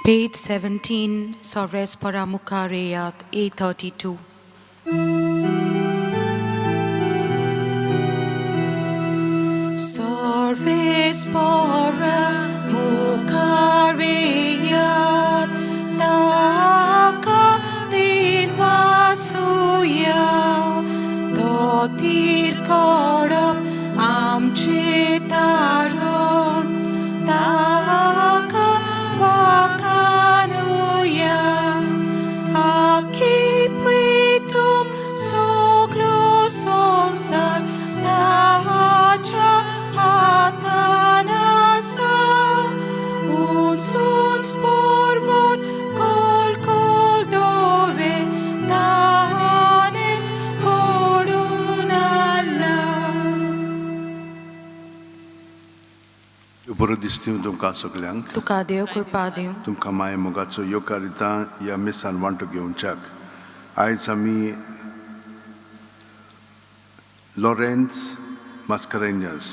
Page 17, Sorves Paramukareyat, A32. Sorves Paramukareyat, Taka Dinvasuya, Totir Korap Amche Taron, Taka Vakanuya, Aki Pritum Soglo Somsar, Tahacha Hatanasa, Unsun Sporvor Kol Kol Dove, Tahanets Korunala. बरो दिसता तुमकां सगल्यांक. तुका देव कृपा दिवं. तुमकां माये मोगाचो येवकार दिता ह्या मिसान वांटो घेवच्याक. आयज आमी Lawrence Mascarenhas,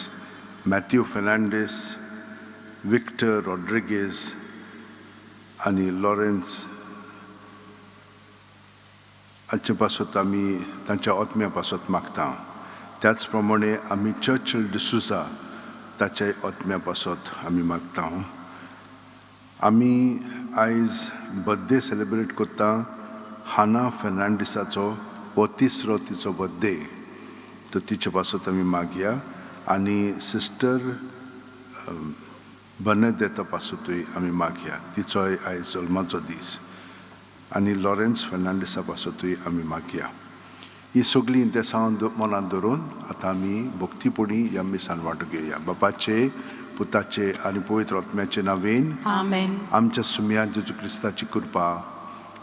Matthew Fernandes, Victor Rodrigues आनी लॉरेन्स हाचे पासत आमी तांच्या आत्म्या पासत मागता. त्याच प्रमाणे आमी चर्चिल डिसुजा ताच्या आत्म्या पासत आमी मागता. आमी आयज बर्थडे सेलिब्रेट करता हाना फेर्नांडीसाचो. हो तिसरो तिचो बर्थडे, तर तिचे पासत आमी मागया आनी सिस्टर बर्नदेता पासतूय आमी मागया. तिचोय आयज जल्माचो दीस. आनी लॉरेन्स फेर्नांडीसा पासतूय आमी मागया. ही सगळीं इंतेसांव मनांत धरून आतां आमी भक्तीपणी ह्या मिसान वांटो घेवया. बापाचे, पुताचे आनी पवित्र आत्म्याचे नांवेन. आमेन. आमच्या सुमया जेजू क्रिस्ताची कृपा,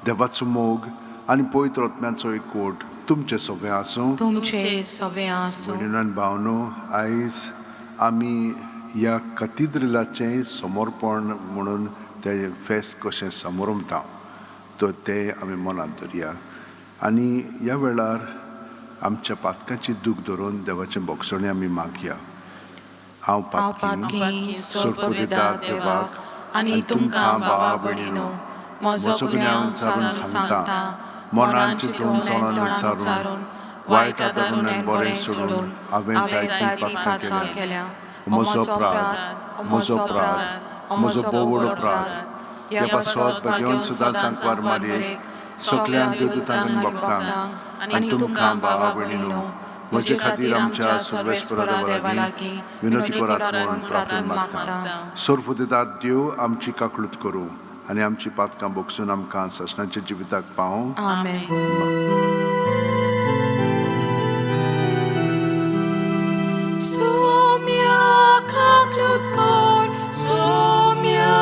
देवाचो मोग आनी पवित्र आत्म्याचो एकवट तुमचे सगळें आसूं. तुमचे सवे आसूं. भयणीनो भावनो, आयज आमी ह्या कतिद्रिलाचें समर्पण म्हणून तें फेस्त कशें समरमता, तर तें आमी मनांत धरया आनी ह्या वेळार आमच्या पातकाची दूख धरून देवाचें भोगसणें आमी मागया. हांव हांव पातकी पातकी सोरपुदेता देवाक आनी तुमकां भावा भयणीनो म्हजो गुन्यांव उच्चारून सांगता. मनान चिंतून, तोंडान उच्चारून, वायट आदारून आनी बरें सोडून हांवें जायतीं पातकां केल्या. म्हजो अपराध, म्हजो अपराध, म्हजो भोव व्हड अपराध. ह्या पासत भाग्यवंत सदां सांकवार मारयेक, सगळ्यांक देवदूतांक आनी भक्तांक आनी तुमकां भावा भयणीनो म्हजे खातीर आमच्या सर्वेस्परा देवा लागीं विनवती करात म्हूण प्रार्थना मागता. सोरपुदेतात देव आमची काकळूत करूं आनी आमची पातकां भोगसून आमकां सासणाच्या जिविताक पावूं. आमेन. Somya kaklutkor, somya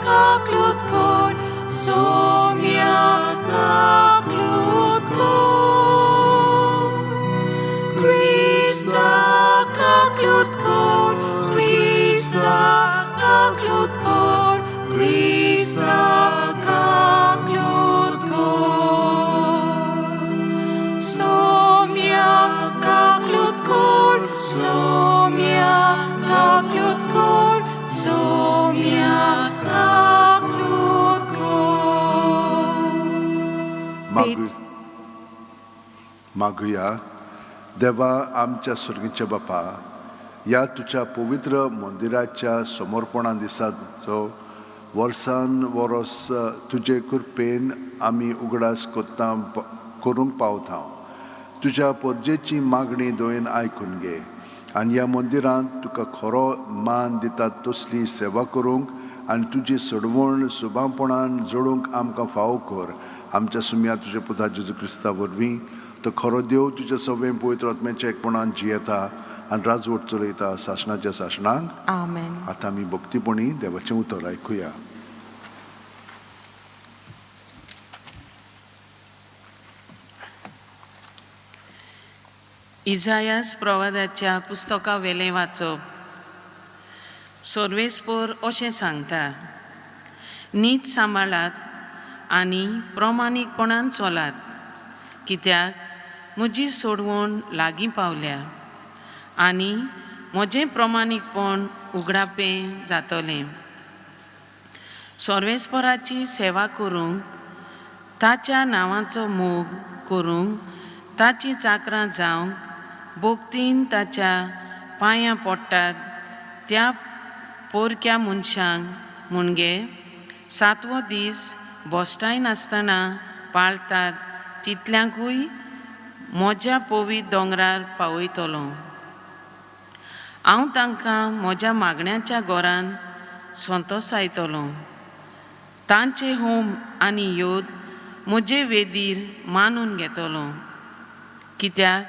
kaklutkor, somya kaklutkor. Krista kaklutkor, Krista kaklutkor, Krista kaklutkor. Somya kaklutkor, somya kaklutkor, somya kaklutkor. मागुया. देवा, आमच्या सुर्गीच्या बापा, ह्या तुज्या पवित्र मंदिराच्या समर्पणा दिसाचो वर्सान वरस तुजे कृपेन आमी उगडास कोत्ता करूंक पावता. तुज्या परजेची मागणी दोयन आयकून घे आनी ह्या मंदिरांत तुका खरो मान दितात तसली सेवा करूंक आनी तुजी सोडवण सुबापणान जोडूंक आमकां फावो कर. आमच्या सुमया तुज्या पुता जेजू क्रिस्ता वरवीं. तो खरो देव, तुज्या सगळें पवित्र आत्म्याच्या एकपणान जियेता आनी राजवट चलयता सासणाच्या सासणाक. आमेन. आतां आमी भक्तीपणी देवाचें उतर आयकुया. इजायास प्रवादाच्या पुस्तका वेलें वाचप. सर्वेस्पोर अशें सांगता, नीत सांबाळात आनी प्रमाणीकपणान चलात, कित्याक म्हजी सोडवण लागीं पावल्या आनी म्हजें प्रमाणीकपण उगडापें जातलें. सर्वेस्पोराची सेवा करूंक, ताच्या नांवाचो मोग करूंक, ताचीं चाकरां जावंक भक्तीन ताच्या पांयां पडटात त्या पोरक्या मनशांक मुणगे सातवो दीस भश्टाय नासतना पाळतात तितल्यांकूय म्हज्या पवित्र दोंगरार पावयतलो. हांव तांकां म्हज्या मागण्याच्या घरान संतोसायतलो. तांचे होम आनी योद म्हजे वेदीर मानून घेतलो, कित्याक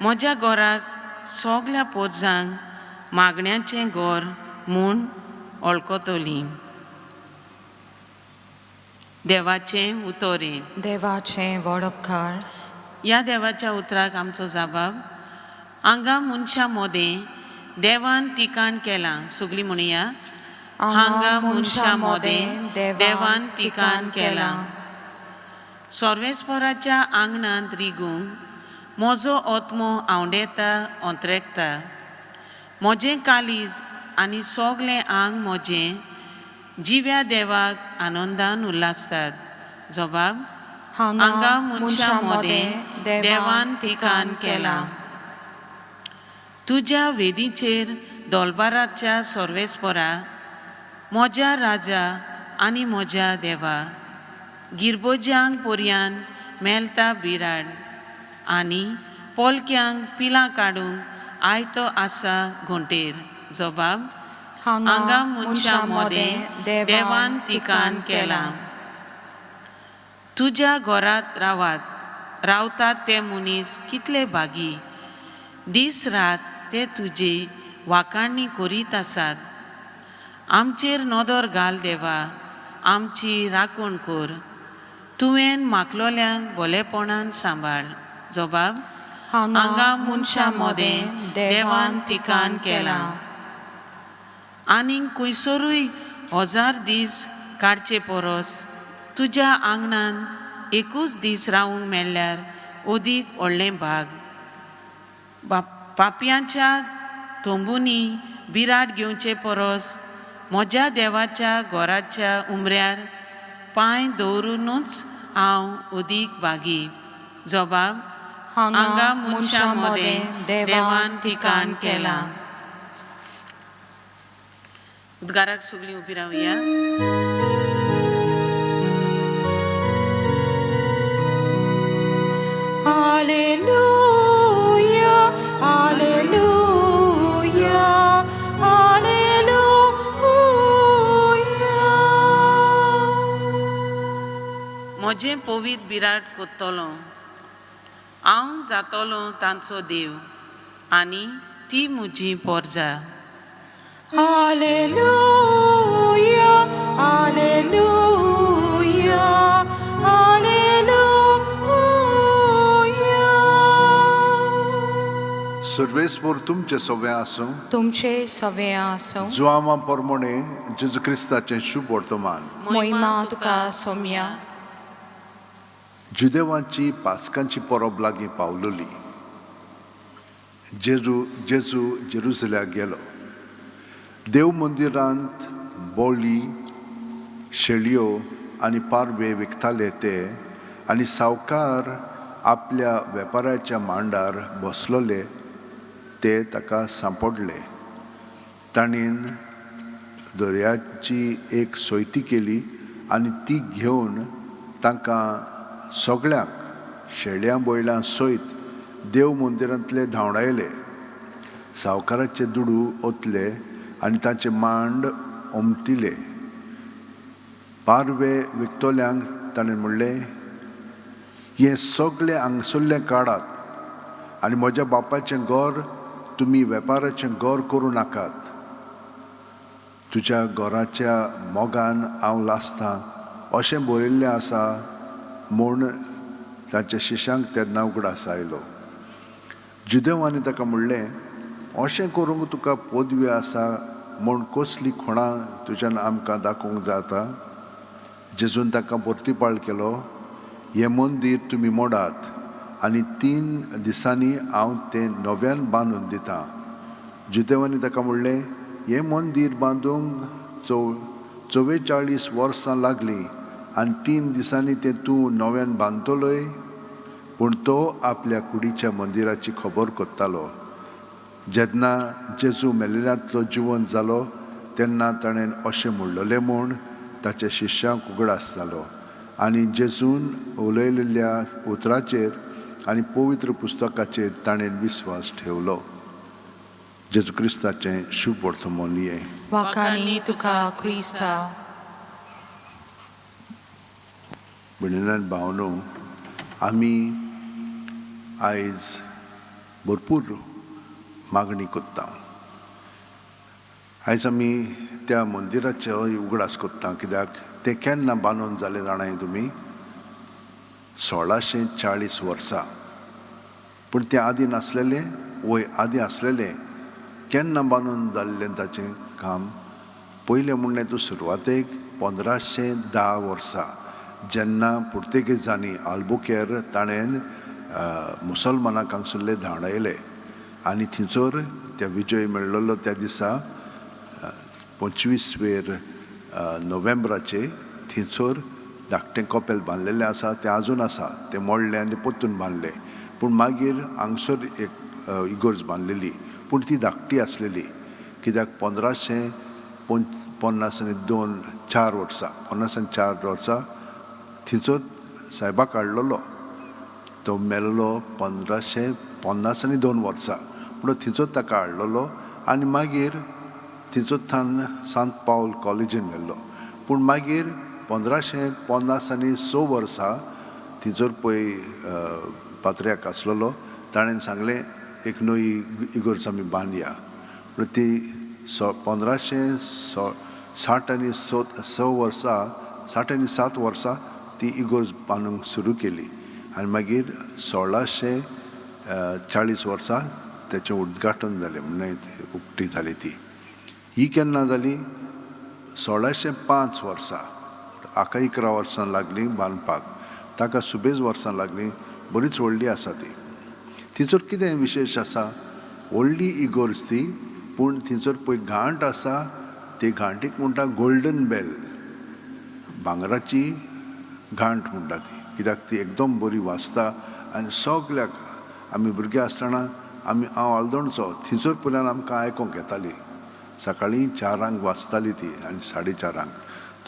म्हज्या घराक सगल्या पोरजांक मागण्याचें घर म्हूण वळखतलीं. देवाचें उतरें. देवाचें वडपकार. ह्या देवाच्या उतराक आमचो जाबाब. हांगा मनशां मोदें देवान तिकाण केलां. सगलीं म्हणया, हांगा मनशां मोदें देवान तिकाण केलां. सर्वेस्पराच्या आंगणांत रिगूंक म्हजो आत्मो आंवडेता अंत्रेकता. म्हजें काळीज आनी सगलें आंग म्हजें जिव्या देवाक आनंदान उल्हासतात. जबाब, हांगा मनशां मोदें देवान तिकान केलां. तुज्या वेदीचेर दोलबाराच्या सर्वेस्परा, म्हज्या राजा आनी म्हज्या देवा, गिरबोज्यांक पोरयान मेलता बिराड आनी पोलक्यांक पिलां काडूंक आयतो आसा घोंटेर. जबाब, हांगा मनशां मोदें देवान तिकान केलां. तुज्या घरांत रावात रावतात ते मनीस कितले भागी, दीस रात ते तुजी वाखाणणी करीत आसात. आमचेर नदर घाल देवा, आमची राखण कर, तुवें मागलोल्यांक भोलेपणान सांबाळ. जबाब, हांगा मनशां मोदें देवान तिकान केलां. आनीक खंयसरूय हजार दीस काडचे परस तुज्या आंगणान एकूच दीस रावूंक मेळ्ळ्यार अदीक व्हडलें भाग. पापयांच्या तंबूंनी बिराड घेवचे परस म्हज्या देवाच्या घराच्या उमऱ्यार पांय दवरुनूच हांव अदीक भागी. जबाब, हांगा मनशां मदें देवान ठिकाण केलां. उद्गाराक सगळीं उबी रावया. Alleluia, Alleluia, Alleluia. म्हजें पवीत बिराड कोत्तलो, हांव जातलो तांचो देव आनी ती म्हजी पोरजा. Alleluia, Alleluia, Alleluia. सर्वेस्पोर तुमचें सगळें आसूं. तुमचे सवे आसूं. जुआंवा पोरमोणे जेजू क्रिस्ताचें शुभ वर्तमान. मोहिमा तुका सोम्या. जुदेवांची पास्कांची परब लागीं पावलोली. जेजू जेजू जेरुजल्याक गेलो. देव मंदिरांत बोली, शेळयो आनी पारवे विकताले ते आनी सावकार आपल्या वेपाराच्या मांडार बसलोले ते ताका सांपडले. ताणेन दर्याची एक सोयती केली आनी ती घेवन तांकां सगळ्यांक शेळयां बैलां सयत देव मंदिरांतले धांवडायले. सावकाराचे दुडू ओतले आनी तांचे मांड ओमतिले. पारवे विकतल्यांक ताणें म्हणलें, हें सगळें हांगसरलें काडात आनी म्हज्या बापायचें घर तुमी वेपाराचें घर करूं नाकात. तुज्या घराच्या मोगान हांव लासतां अशें बरयल्लें आसा म्हूण तांच्या शिश्यांक तेन्ना उगडास आयलो. जुदेवांनी ताका म्हणलें, अशें करूंक तुका पदवी आसा म्हूण कसली खुणां तुज्यान आमकां दाखोवंक जाता? जेजून ताका परतीपाळ केलो, हें मंदीर तुमी मोडात आनी 3 दिसांनी हांव तें नव्यान बांदून दितां. जुदेवांनी ताका म्हणलें, हें मंदीर बांदूंक 44 वर्सां लागलीं आनी 3 दिसांनी तें तूं नव्यान बांदतलोय? पूण तो आपल्या कुडीच्या मंदिराची खबर कोत्तालो. जेन्ना जेजू मेल्ल्यांतलो जिवंत जालो तेन्ना ताणें अशें म्हणलेलें म्हूण ताच्या शिश्यांक उगडास जालो आनी जेजून उलयलेल्या उतराचेर आनी पवित्र पुस्तकाचेर ताणें विस्वास ठेवलो. जेजू क्रिस्ताचें शुभ वर्तमान हें. वाखाणी तुका क्रिस्ता. भयणीन भावनो, आमी आयज भरपूर मागणी करता. आयज आमी त्या मंदिराचो उगडास करता, कित्याक तें केन्ना बांदून जालें जाणाय तुमी? 1640 वर्सां. पूण तें आदीं नासलेलें, वय आदीं आसलेलें. केन्ना बांदून जाल्लें ताचें काम? पयलें म्हणलें तूं सुरवातेक 1510 वर्सां, जेन्ना पुर्तुगेजांनी आल्बुकेर ताणें मुसलमानाक हांगसरले धांवडायले आनी थंयसर त्या विजय मेळ्ळो त्या दिसा 25 नोव्हेंबराचे थंयसर धाकटें कपेल बांदलेलें आसा, तें आजून आसा. तें मोडलें आनी परतून बांदलें. पूण मागीर हांगसर एक इगर्ज बांदलेली, पूण ती धाकटी आसलेली, कित्याक 1552 4 वर्सां, 54 वर्सां थंयसर सायबाक हाडलेलो. तो मेल्लो 1552 वर्सां, पूण थंयसर ताका हाडलेलो आनी मागीर थंयसर थावन सांत पावल कॉलेजीन व्हेल्लो. पूण मागीर 1556 वर्सां थंयसर पळय पात्र्याक आसलेलो, ताणें सांगलें एक नवी इगर्ज आमी बांदया. पूण ती 1560 आनी स वर्सां, 60 आनी 7 वर्सां ती इगर्ज बांदूंक सुरू केली आनी मागीर 1640 वर्सां तेचें उद्घाटन जालें, म्हणल्यार उक्ती जाली ती. ही केन्ना जाली? 1605 वर्सां. हाका 11 वर्सां लागलीं बांदपाक, ताका सुबेज वर्सां लागलीं. बरीच व्हडली आसा ती. थंयसर कितें विशेश आसा? व्हडली इगर्ज ती, पूण थंयसर पळय घांट आसा, ते घांटीक म्हणटा गोल्डन बेल, भांगराची घांट म्हणटा ती, कित्याक ती एकदम बरी वाजता. आनी सगल्याक आमी भुरगीं आसतना आमी हांव आल्दोणचो थंयसर पयल्यान आमकां आयकोंक येताली. सकाळीं 4 वाजताली ती आनी 4:30,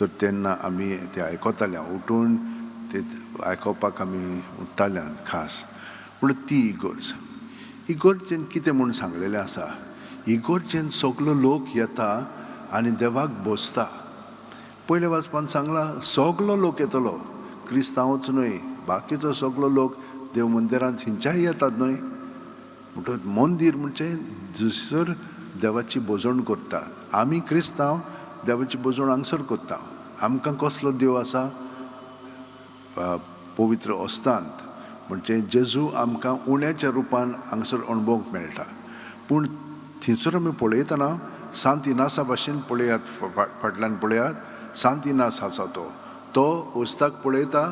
तर तेन्ना आमी ते आयकताले, उठून ते आयकोपाक आमी उठताले खास. पूण ती इगर्ज, इगर्जेन कितें म्हूण सांगलेलें आसा? इगर्जेन सगलो लोक येता आनी देवाक बसता. पयले वाचपान सांगलां सगलो लोक येतलो, क्रिस्तांवच न्हय, बाकीचो सगलो लोक देव मंदिरांत खंयच्याय येतात न्हय. म्हणटकच मंदीर म्हणजे दुसर देवाची भोजण करता. आमी क्रिस्तांव देवाची भोजण हांगसर करता. आमकां कसलो देव आसा? पवित्र अस्तांत म्हणजे जेजू आमकां उण्याच्या रुपान हांगसर अणभवंक मेळटा. पूण थंयसर आमी पळयतना सांत इनासा भाशेन पळयात, फाटल्यान पळयात, सांत इनास आसा तो, तो उस्ताक पळयता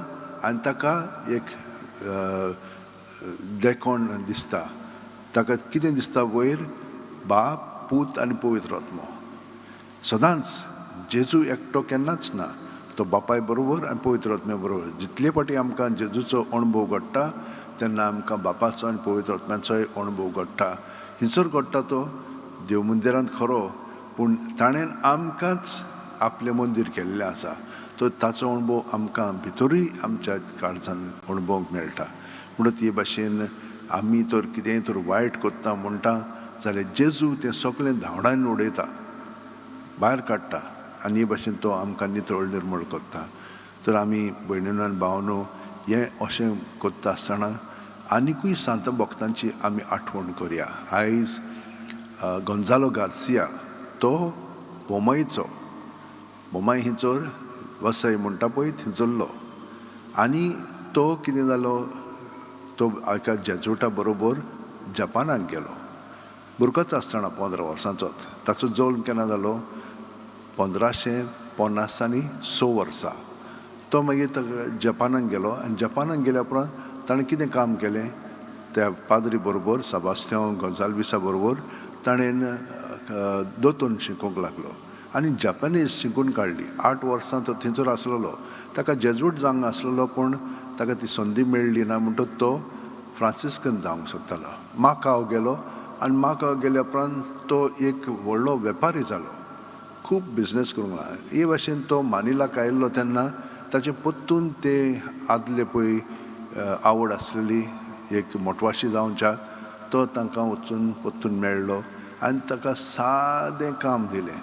आनी ताका एक देखोण दिसता. ताका कितें दिसता वयर? बाप, पूत आनी पवित्र आत्मो. सदांच जेजू एकटो केन्नाच ना, तो बापाय बरोबर आनी पवित्र आत्म्या बरोबर. जितले फावटी आमकां जेजूचो अणभव घडटा तेन्ना आमकां बापाचो आनी पवित्र आत्म्याचोय अणभव घडटा. हिंसर घडटा तो देव मंदिरांत खरो, पूण ताणें आमकांच आपलें मंदीर केल्लें आसा. तर ताचो अणभव आमकां भितरूय आमच्या काळजान अणभवंक मेळटा. म्हणून ते भाशेन आमी तर कितेंय तर वायट करता म्हणटा जाल्यार जेजू तें सगळें धांवडावन उडयता, भायर काडटा आनी हे भाशेन तो आमकां नितळ निर्मळ करता. तर आमी भयणीनो आनी भावनो हें अशें करता आसतना आनिकूय सांत भक्तांची आमी आठवण करया. आयज गोंजालो गार्सिया तो बोमायचो, बोमाय हिंचोर वसय म्हणटा पळय थंयसरलो. आनी तो कितें जालो, तो एका जेजुटा बरोबर जपानाक गेलो. भुरगोच आसतना 15 वर्सांचोच. ताचो जल्म केन्ना जालो? 1556 वर्सा. तो मागीर जपानाक गेलो आनी जपानाक गेल्या उपरांत ताणें कितें काम केलें? त्या पाद्री बरोबर, सेबास्त्यांव गोंजाल्विसा बरोबर ताणें दोतोन शिकोवंक लागलो आनी जपानीज शिकून काडली. 8 वर्सां तो थंयसर आसलेलो. ताका जेजूट जावंक आसलेलो, पूण ताका ती संदी मेळ्ळी ना, म्हणटकच तो फ्रांसिस्कन जावंक सोदतालो. माकाव गेलो आनी माकाव गेल्या उपरांत तो एक व्हडलो वेपारी जालो, खूब बिजनेस करूंक लागलो. हे भाशेन तो मानिलाक आयिल्लो तेन्ना ताचे परतून ते आदले पळय आवड आसलेली एक मोटवाशी जावच्याक, तो तांकां वचून परतून मेळ्ळो आनी ताका सादें काम दिलें.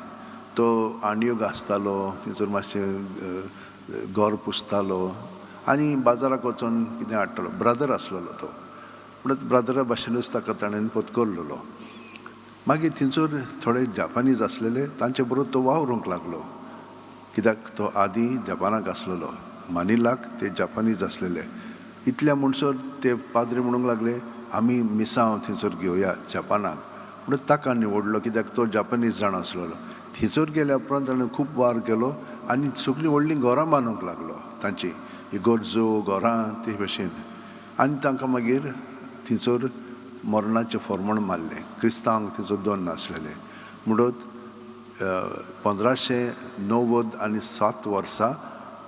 तो आणयो घासतालो, थंयसर मातशें घर पुसतालो आनी बाजाराक वचून कितें हाडटालो. ब्रदर आसलेलो तो, पूण ब्रदरा भाशेनूच ताका ताणें पत्करलेलो. मागीर थंयसर थोडे जापानीज आसलेले, तांचे बरोबर तो वावरूंक लागलो, कित्याक तो आदीं जपानाक आसलेलो. मानिलाक ते जापानीज आसलेले. इतल्या म्हणसर ते पाद्री म्हणूंक लागले, आमी मिसांव थंयसर घेवया जपानाक. म्हणून ताका निवडलो, कित्याक तो जापानीज जाण आसलेलो. थंयसर गेल्या उपरांत ताणें खूब वावर केलो आनी सगळीं व्हडलीं घरां बांदूंक लागलो, तांची इगर्जो घरां ते भशेन. आनी तांकां मागीर थंयसर मरणाचें फॉर्मण मारलें. क्रिस्तांवांक थंयसर दोन नासलेले. म्हणून 1597 वर्सा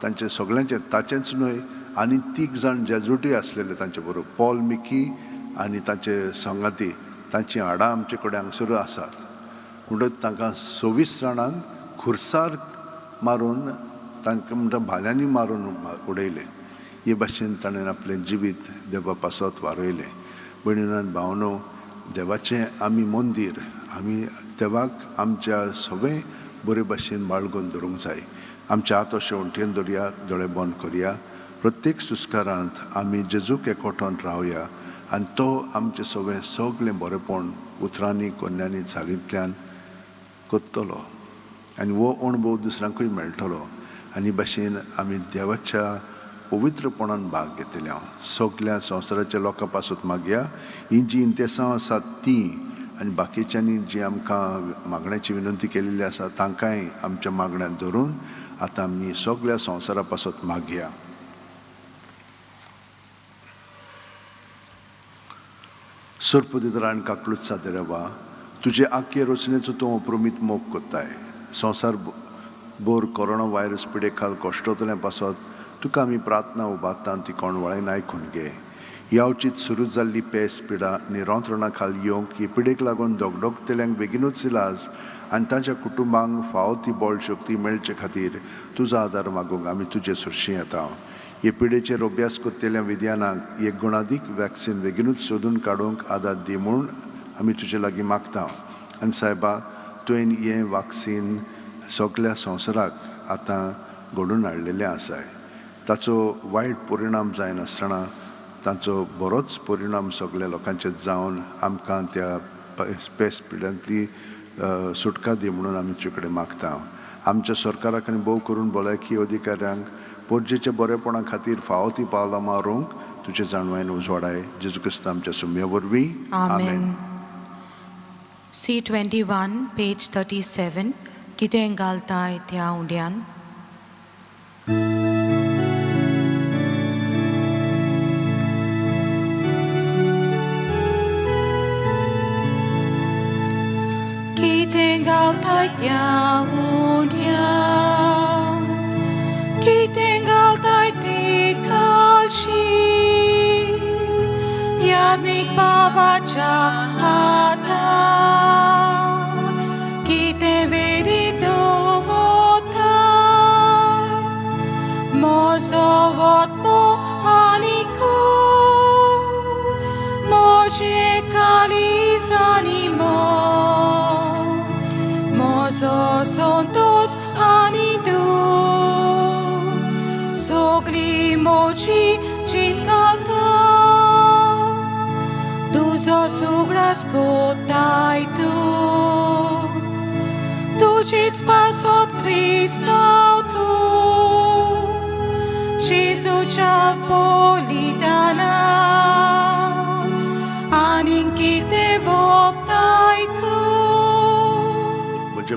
तांचे सगळ्यांचे, ताचेंच न्हय आनी 3 जाण जेजुटी आसलेले तांचे बरोबर, पॉल मिकी आनी तांचे संगाती, तांचीं हाडां आमचे कडेन हांगसर आसात. म्हणटकच तांकां 26 जाणांक खुरसार मारून, तांकां म्हणटा भाल्यांनी मारून उडयलें. हे भाशेन ताणें आपलें जिवीत देवा पासत वारयलें. भयणीन भावनो, देवाचें आमी मंदीर, आमी देवाक आमच्या सगळें बरे भाशेन बाळगून धरूंक जाय. आमच्या हात अशें उंटेन दवरया, दोळे बंद करया. प्रत्येक सुस्कारांत आमी जेजूक एकवटोन रावया आनी तो आमचें सगळें सगळें बरेंपण उतरांनी, कोन्यांनी, चालींतल्यान करतलो आनी हो अणभव दुसऱ्यांकूय मेळटलो. आनी भाशेन आमी देवाच्या पवित्रपणान भाग घेतले. हांव सगल्या संवसाराच्या लोकां पासून मागया, ही जी इंतेसांव आसात ती आनी बाकीच्यांनी जी आमकां मागण्याची विनंती केलेली आसा तांकांय आमच्या मागण्यांत धरून आतां आमी सगल्या संवसारा पासत मागया. सर्पदिदरान काकलूत सादरेवा, तुजे आख्खे रचनेचो तूं अप्रमीत मोग कोत्ताय. संवसार भर कोरोना व्हायरस पिडे खाल कश्टतल्या पासत तुका आमी प्रार्थना उबारता, ती कोण वळेन आयकून घे. यावचीत सुरू जाल्ली पेस पिडा निरंत्रणा खाल येवंक ही पिडेक लागून दोगडोगतल्यांक बेगिनूच इलाज आनी तांच्या कुटुंबांक फावो ती बळ शक्ती मेळचे खातीर तुजो आदार मागूंक आमी तुजे सरशी येता. हे पिडेचेर अभ्यास करतल्या विज्ञानाक एक गुणादीक वॅक्सिन बेगिनूच सोदून काडूंक आदार दी म्हूण आमी तुजे लागीं मागता. आनी सायबा, तुवें हें वॅक्सिन सगल्या संवसाराक आतां घडोवन हाडलेलें आसाय. ताचो वायट परिणाम जायनासतना ताचो बरोच परिणाम सगल्या लोकांचेर जावन आमकां त्या पेस पिड्यांतली सुटका दी म्हणून आमी तुजे कडेन मागता. आमच्या सरकाराक आनी भोव करून भलायकी अधिकाऱ्यांक पोरजेच्या बरेपणा खातीर फावो ती पावलां मारूंक तुजे जाणवायन उजवाडाय. जेजू क्रिस्त आमच्या सुम्या वरवीं, आमेन. C21 page 37. कितें घालताय त्या उंड्यान? कितें घालताय त्या उंड्यान? कितें घालताय ते कालशी? यादनीक बाबाच्या हातान कितें वेरी दवरता? म्हजो आत्मो आनी कूड, म्हजें काळीज आनी मन, म्हजो संतोस आनी दूख, सगळी म्हजी चिंतता तुजो उगडास कोत्ताय तूं, तुजीच पासत क्रिस्तांव तूं, जेजूच्या बलिदानान आनीक कितें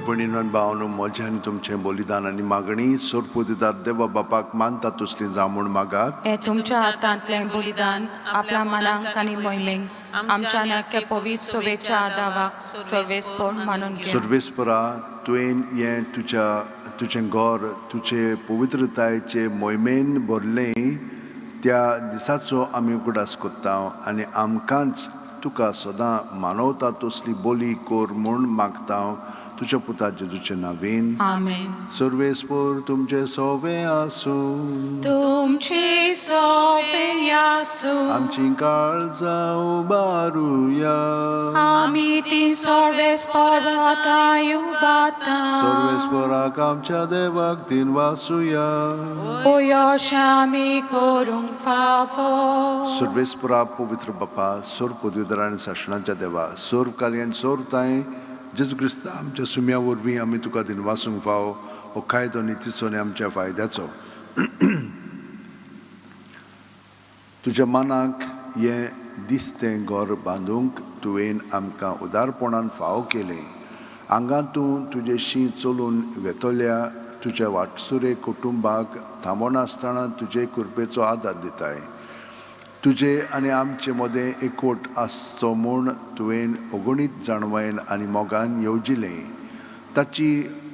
भयणीन भावनो म्हजें आनी तुमचें बलिदान आनी मागणी सोरपुदिदार देवा बापाक मानता तसली जावं म्हूण मागात. हे तुमच्या हातांतलें बलिदान आपल्या मनाक आनी मोहिमेक आमच्या नाक्या पवित्र सोवेच्या आदावाक सर्वेस्पोर मानून घेया. सर्वेस्परा, तुवें हें तुज्या तुजें घर तुजे पवित्रतायेचे मोहिमेन भरलें त्या दिसाचो आमी उगडास करता आनी आमकांच तुका सदां मानवता तसली बोली कर म्हूण मागता तुज्या पुता जेजूचे नांवेन. आमेन. सर्वेस्पर तुमचें सोवे आसूं. तुमची सोवे आसूं. आमची काळजां उबारुया. आमी ती सर्वेस्पोर उबाता. सर्वेस्पराक आमच्या देवाक दिन वासुया. यश आमी करूंक फावो. सर्वेस्परा, पवित्र बापा, सोर पदवीधर आनी सासणाच्या देवा, सोर कार्यान सोर तांय जेजू क्रिस्त आमच्या सुम्या वरवीं आमी तुका दिनवासूंक फावो. हो कायदो नितीचो आनी आमच्या फायद्याचो. तुज्या मनाक हें दिसतें घर बांदूंक तुवें आमकां उदारपणान फावो केलें. हांगा तूं तुजेशी चलून वेतल्या तुज्या वाटसुरे कुटुंबाक थांबनासतना तुजे कृपेचो आदार दिताय. तुजे आनी आमचे मदें एकवट आसचो म्हूण तुवें अगणीत जाणवायेन आनी मोगान येवजिलें. ताची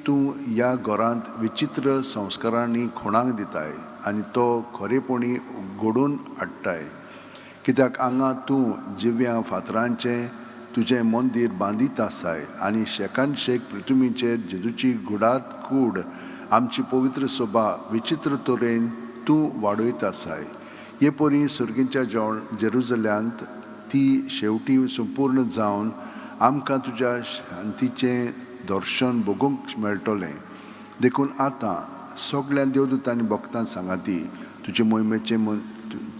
तूं ह्या घरांत विचित्र संस्कारांनी खुणाक दिताय आनी तो खरेपणी घडोवन हाडटाय, कित्याक हांगा तूं जिव्या फातरांचें तुजें मंदीर बांदीत आसाय आनी शेकान शेक पृथ्वीचेर जेजूची घुडात कूड आमची पवित्र सोबा विचित्र तरेन तूं वाडयत आसाय. हे परी सुर्गींच्या जेवण जेरुजल्यांत ती शेवटी संपूर्ण जावन आमकां तुज्या शांतीचें दर्शन भोगूंक मेळटलें. देखून आतां सगळ्या देवदूतांनी भक्तां सांगाती तुजे मोहिमेचे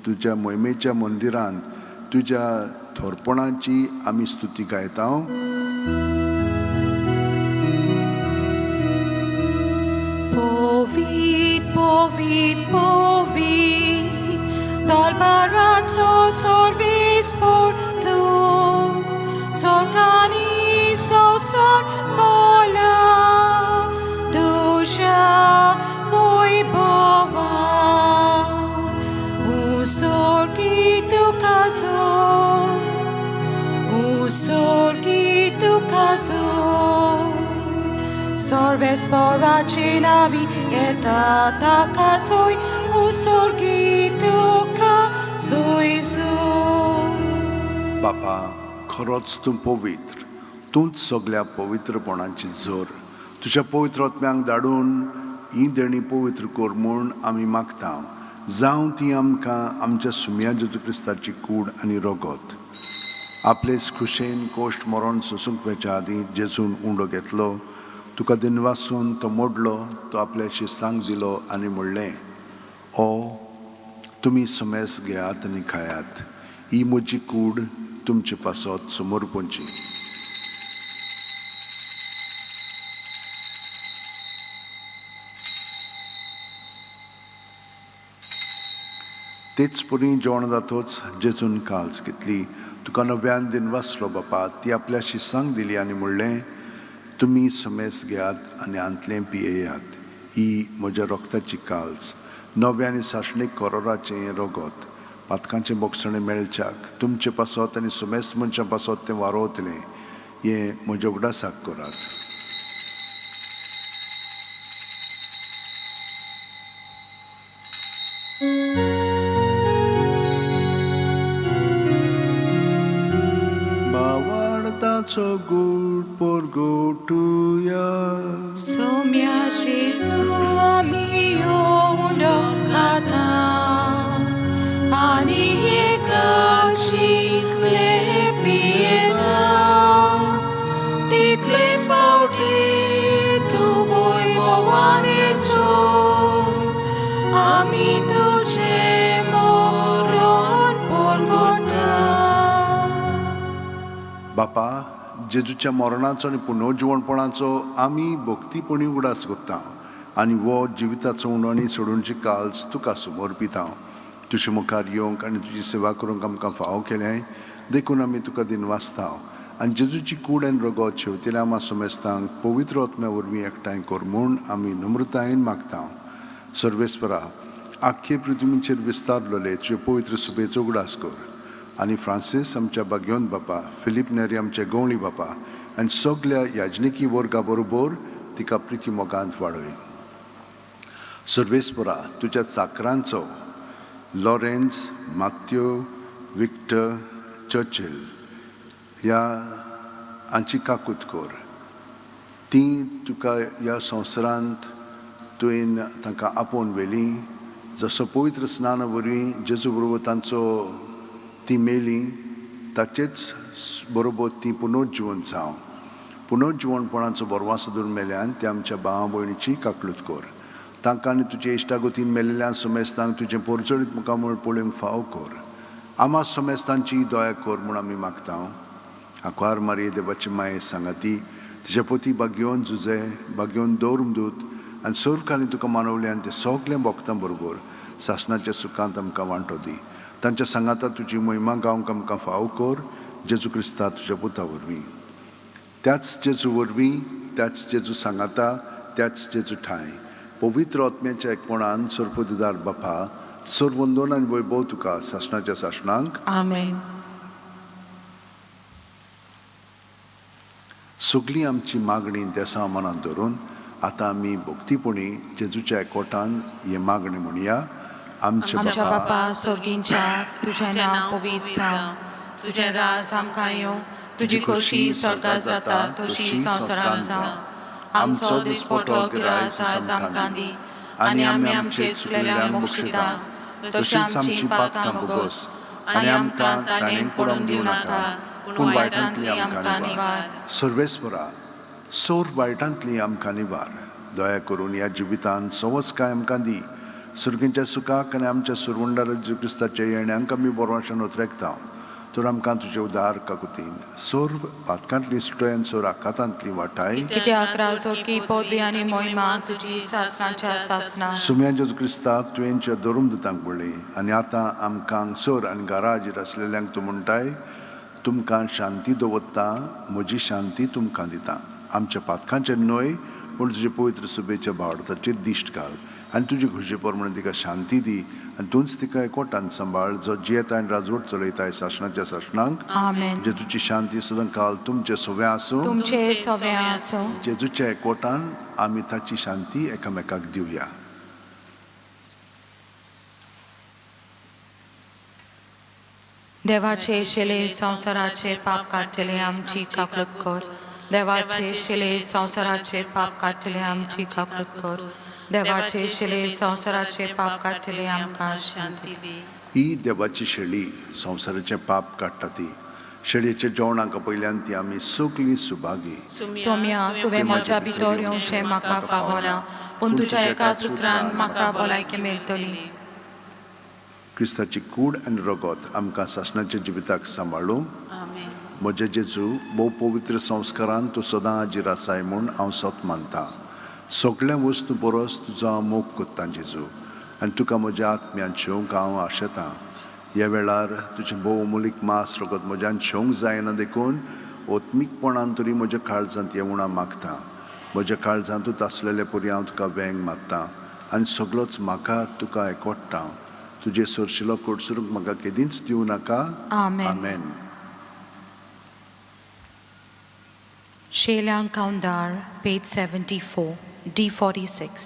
तुज्या मोहिमेच्या मंदिरांत तुज्या थोरपणाची आमी स्तुती गायता. Povit, povit, povit, dal barazzo sorvis por tu, s'organizo sor mola, dusha voi bovan, usorgi tu caso, usorgi tu caso. Sorves poracinavi et atacasoi usorgitu casoisu. बापा, खरोच तूं पवित्र, तूंच सगळ्या पवित्रपणाची जोर. तुज्या पवित्र आत्म्यांक धाडून ही देणी पवित्र कर म्हूण आमी मागता. जावं ती आमकां आमच्या सुम्या जेजू क्रिस्ताची कूड आनी रगत. आपलेच खुशेन कोश्ट मरण सोसूंक वेच्या आदीं जेजून उंडो घेतलो, तुका दिनवासून तो मोडलो, तो आपल्या शिसांक दिलो आनी म्हणलें, ओ तुमी सुमेस घेयात आनी खायात. ही म्हजी कूड तुमचे पासत समर्पणची. तेच परी जेवण जातोच जेजून काल्स घेतली, तुका नव्यान दिन वाचलो बापा, ती आपल्या शिसांक दिली आनी म्हणलें, तुमी सुमेस घेयात आनी आंतलें पियेयात. ही म्हज्या रक्ताची काल्स, नव्या आनी सासणीक करोराचें हें रगत. पातकांचें बोगसणें मेळच्याक तुमचे पासत आनी सुमेस मनशां पासत तें वारोवतलें. हें म्हज्या उगडासाक करात. भावार्थाचो गूट परगटुया. Somia Jesu amio undokata ani ekachi le pieta title pauti tu voi bovaneso ami tuche moron porgota. बापा, जेजूच्या मरणाचो आनी पुनर्जिवणपणाचो आमी भक्तीपणी उगडास करता आनी हो जिविताचो उणो आनी सोडूनची काल्स तुका समर्पिता. तुजे मुखार येवंक आनी तुजी सेवा करूंक आमकां फावो केलें देखून आमी तुका दिनवासता. आनी जेजूची कूड आनी रगत शेवटिल्या आमा समेस्तांक पवित्र आत्म्या वरवीं एकठांय कर म्हूण आमी नम्रतायेन मागता. सर्वेस्परा, आख्खे पृथ्वीचेर विस्तारलेले तुजे पवित्र सुबेचो उगडास कर आनी फ्रांसीस आमच्या बाग्योन बापा, फिलीप नेरी आमचे गवळी बापा आनी सगल्या याजनिकी वर्गा बरोबर तिका प्रिती मोगांत वाडय. सर्वेस्परा, तुज्या चाकरांचो लॉरेन्स, मात्यो, विक्टर, चर्चिल ह्या हांची काकूत कर. ती तुका ह्या संवसारांत तुवें तांकां आपोवन व्हेली, जसो पवित्र स्नाना वरवीं जेजू बरोबर तांचो ती मेली, ताचेच बरोबर ती पुनर्जिवन जावं. पुनर्जिवनपणाचो बरवासो धरून मेल्यान ते आमच्या भावा भयणीची काकलूत कर. तांकां आनी तुजे इश्टागतीन मेल्ल्यान समेस्तांक तुजें पोरचडीत मुखामळ पळोवंक फाव कर. आमा समेस्तांची दया कर म्हूण आमी मागता. आंकवार मारये देवाची माये सांगाती, तिच्या पोती बागयोवन जुजे, बागयोवन दवरूंक दूत आनी सर्व तुका मानवले आनी ते सगळें भोगतां बरोबर सासणाच्या सुखांत आमकां वांटो दी. तांच्या सांगाता तुजी महिमा गावंक आमकां फाव कर, जेजू क्रिस्ता तुज्या पुता वरवीं. त्याच जेजू वरवीं, त्याच जेजू सांगाता, त्याच जेजू ठांय पवित्र आत्म्याच्या एकपणान सरपतिदार बापा, सर्वंदोन आनी वैभव तुका सासणाच्या सासणांक. आमेन. सगळी आमची मागणी देसा मनांत धरून आतां आमी भक्तीपणी जेजूच्या एकवटान हे मागणी म्हणया. आमच्या आमच्या बापा, बापा सोर्गींच्या, तुजें नांव पवित्र जावं, तुजें राज आमकां येवं, तुजी खोशी स्वर्गात जाता तशी संवसारांत जावं. आमचो दिसपटो गिरास आज आमकां दी आनी आमी आमचे चुकलेल्यांक मोक्षिता तशी आमची पातकां भोगोस आनी आमकां ताणें पडून दिवं नाका, पूण वायटांतली आमकां निवार. सर्वेस्परा, सोर वायटांतली आमकां निवार. दया करून ह्या जिवितांत सवसकाय आमकां दी. सुर्गींच्या सुखाक आनी आमच्या सुरवंडार जेजू क्रिस्ताच्या येण्यांक आमी बरोवाशान उतरेकता. तर आमकां तुजे उदार काकुतीन सोर पातकांतली सुटय आनी सोर आकातांतली वाटाय. कित्याक राजोकी पदवी आनी मोहिमा तुजी सासणाच्या सासणा. सुम्या जेजू क्रिस्ता, तुवेंच्या धरून दितांक पडली आनी आतां आमकां सोर आनी घराजेर आसलेल्यांक तूं म्हणटाय, तुमकां शांती दवरता, म्हजी शांती तुमकां दिता. आमच्या पातकांचेर न्हय, पूण तुजे पवित्र सुबेच्या भावार्थाचेर दिश्ट घाल आनी तुजी खुशी प्रमाणे तिका शांती दी आनी तूंच तिका एकवटान सांबाळ, जो जियेता आनी राजवट चलयताय सासणाच्या सासणांक. आमेन. जेजूची शांती सदां काल तुमचे सव्या आसूं. तुमचे सवे आसूं. जेजूच्या एकवटान आमी ताची शांती एकामेकाक दिवया. देवाचे शिले संवसाराचे पाप काडटले, आमची काकलत कर. देवाचे शिले संवसाराचे पाप काडटले, आमची काकलत कर. देवाचे शिले संवसाराचे पाप काडटले, आमकां शांती दी. ही देवाची शेळी संवसाराचें पाप काडटा. ती शेळयेच्या जेवणाक पयल्यान ती आमी सगळीं सुभागी. सोम्या, तुवें म्हज्या भितर येवचें म्हाका फावना, पूण तुज्या एकाच उतरान म्हाका भलायकी मेळटली. क्रिस्ताची कूड आनी रगत आमकां सासणाच्या जिविताक सांबाळूं. आमेन. म्हजे जेजू, भोव पवित्र संस्कारान तूं सदां हाजीर आसाय म्हूण हांव सत मानतां. सगळ्या वस्तू परस तुजो हांव मोग कोत्तां जेजू, आनी तुका म्हज्या आत्म्यान शेवंक हांव आशेतां. ह्या वेळार तुजें भोव अमोलीक मास रगत म्हज्यान शेवंक जायना, देखून ओत्मीकपणान तरी म्हज्या काळजांत येवणां मागता. म्हज्या काळजांतूच आसलेले परी हांव तुका वेंग मारतां आनी सगळोच म्हाका तुका एकवट्टा. तुजे सरशिलो कडसरूंक म्हाका केदींच दिवं नाका. आमेन. आमेन. शेल्यांग कावंदार, पेज 74, D46.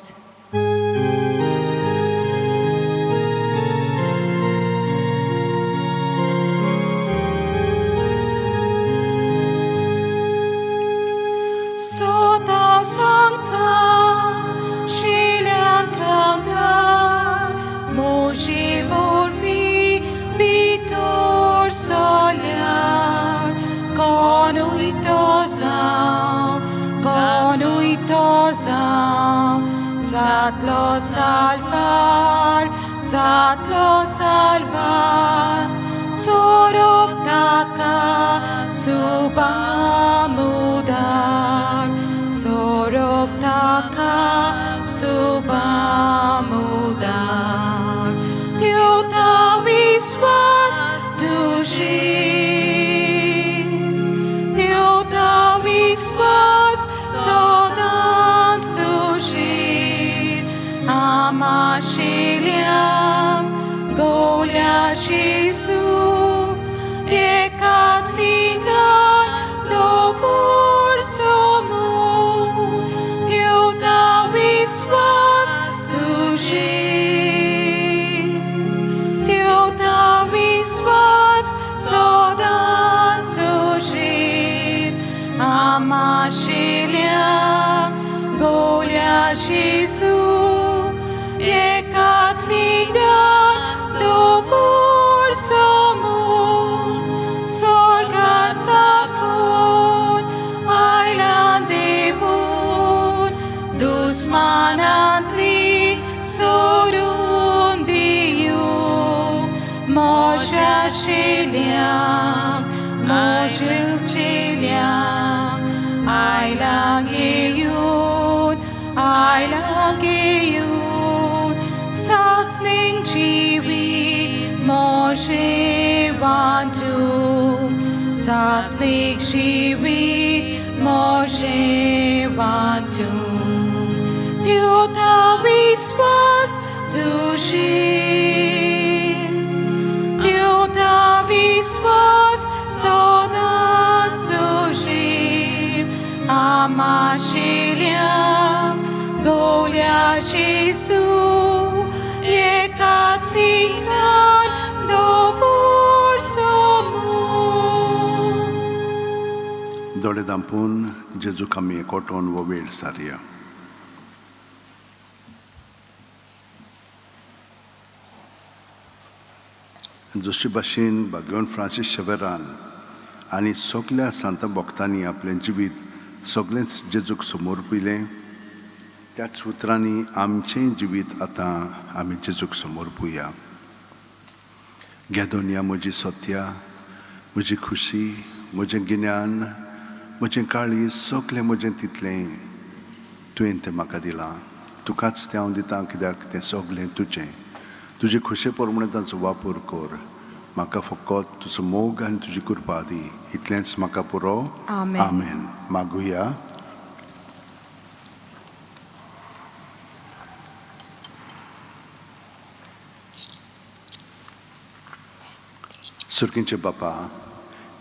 So thou sancta, Sheliang kaundar, Moji vorvi bitor solar, Conuito zau, zatlo salvar, zatlo salvar, Sorov taka subamudar, Sorov taka subamudar, Teuta viswas dushi, Jesu, एकाच इंटान दवर समूर, ठेवता विश्वास तुझे, ठेवता विश्वास सदांच तुझेर. आमाशिल्या गोल्या जेसू, एकाच इंटान दवर समूर, स्वर्गा साकून आयला देवून, दुस्मानांतली सोडून दिवं, म्हज्या चेल्यांक, म्हज्या चेल्यांक आयला घेवन, आयला घेवन, सासणीक जिवीत म्हजें वांटून, सासणीक जिवीत म्हजें वांटून, ठेवता विश्वास तुझेर, ठेवता विश्वास सदांच तुझेर. आमाशिल्या गोल्या जेसू, एकाच इंटान दवर समूर. दोळे धांपून जेजूक आमी एकवटून हो वेळ सारया. जशे भाशेन भाग्यवंत फ्रांसीस शेवेरान आनी सगल्या सांता भक्तांनी आपलें जिवीत सगळेंच जेजूक समर्पिलें, त्याच उतरांनी आमचें जिवीत आतां आमी जेजूक समर्पुया. घे दोनया म्हजी सत्या, म्हजी खुशी, म्हजें गिन्यान, म्हजें काळीज, सगळें म्हजें तितलें तुवें तें म्हाका दिलां. तुकाच तें हांव दितां, कित्याक तें सगळें तुजें. तुजे खुशे प्रमाणे तांचो वापर कर. म्हाका फकत तुजो मोग आनी तुजी कृपा दी, इतलेंच म्हाका पुरो. आमेन. आमेन. मागुया. सुरकींचे बापा,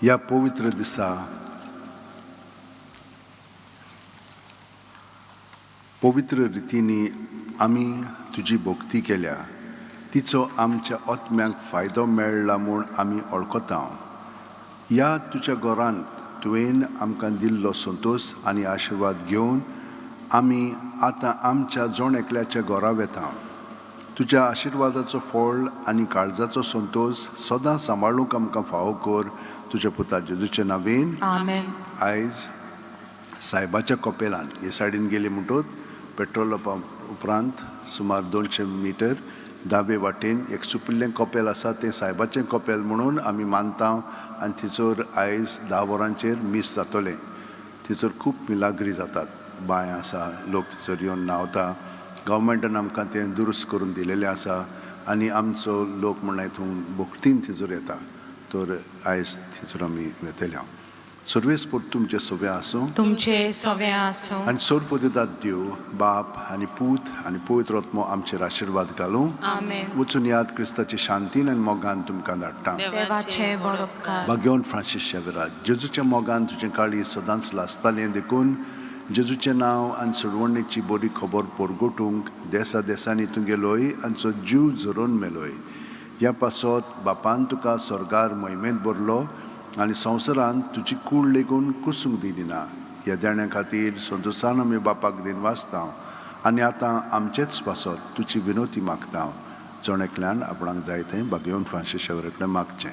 ह्या पवित्र दिसा पवित्र रितींनी आमी तुजी भक्ती केल्या. तिचो आमच्या आत्म्याक फायदो मेळ्ळा म्हूण आमी वळखता. ह्या तुज्या घरांत तुवें आमकां दिल्लो संतोश आनी आशिर्वाद घेवन आमी आतां आमच्या जण एकल्याच्या घरा वेता. तुज्या आशिर्वादाचो फळ आनी काळजाचो संतोश सदां सांबाळूंक आमकां फावो कर, तुज्या पुता जेजूचे नांवेन. आमेन. आयज सायबाच्या कपेलान हे सायडीन गेली म्हणटूच पेट्रोल पंप उपरांत सुमार 200 मिटर दावे वाटेन एक सुपिल्लें कपेल आसा. तें सायबाचें कपेल म्हणून आमी मानता आनी थंयसर आयज 10 वरांचेर मीस जातलें. थंयसर खूब मिलाग्री जातात, बांय आसा, लोक थंयसर येवन न्हांवता. गव्हर्मेंटान आमकां तें दुरुस्त करून दिलेलें आसा आनी आमचो लोक म्हणल्यार हितून भक्तीन थंयसर येता. तर आयज थंयसर आमी वेतले. हांव सर्वेस्पर तुमचें सगळें आसूं. तुमचे सवे आसूं. आनी सर्वपदितात देव बाप आनी पूत आनी पवित्र आत्मो आमचेर आशिर्वाद घालूं. आमेन. वचून याद, क्रिस्ताची शांतीन आनी मोगान तुमकां धाडटा. देवाचे व्हड उपकार. भाग्यवंत फ्रांसीस शेवरा, जेजूच्या मोगान तुजें काळीज सदांच लासतालें, देखून जेजूचें नांव आनी सोडवणेची बरी खबर परगटूंक देसा देसांनी तूं गेलोय आनी जीव झरोवन मेलोय. ह्या पासत बापान तुका स्वर्गार महिमेंत भरलो आनी संवसारांत तुजी कूड लेगून कुसूंक दिली ना. ह्या देण्या खातीर संतोशान आमी बापाक दिनवासता आनी आतां आमचेच पासत तुजी विनोती मागता. जण एकल्यान आपणाक जाय तें भाग्यवंत फ्रांसीस शेवरा कडेन मागचें.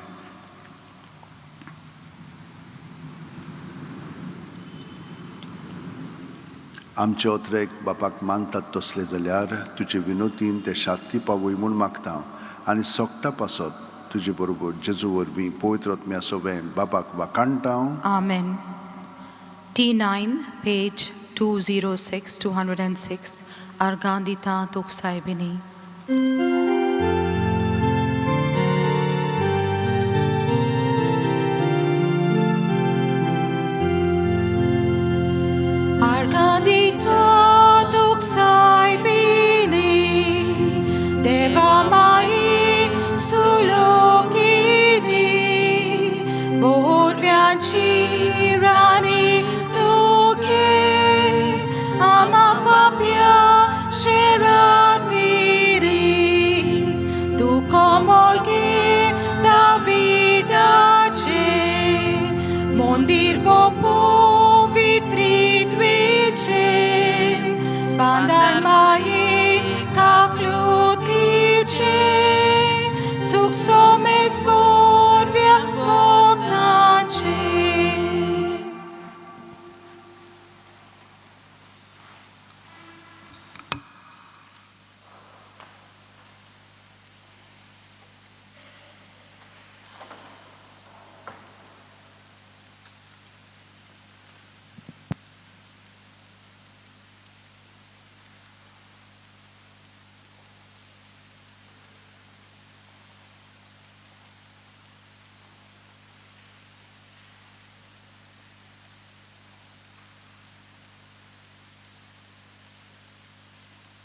आमचे ओत्रेक बापाक मानतात तसले जाल्यार तुजे विनोतीन ते शांती पावय म्हूण मागता आनी सोगटा पासत तुजे बरोबर जेजू वरवीं पवित्र आत्म्या सोबें बापाक वाखाणटा. आमेन. T9, page 206, 206, आर्गां दिता तुक सायबिणी.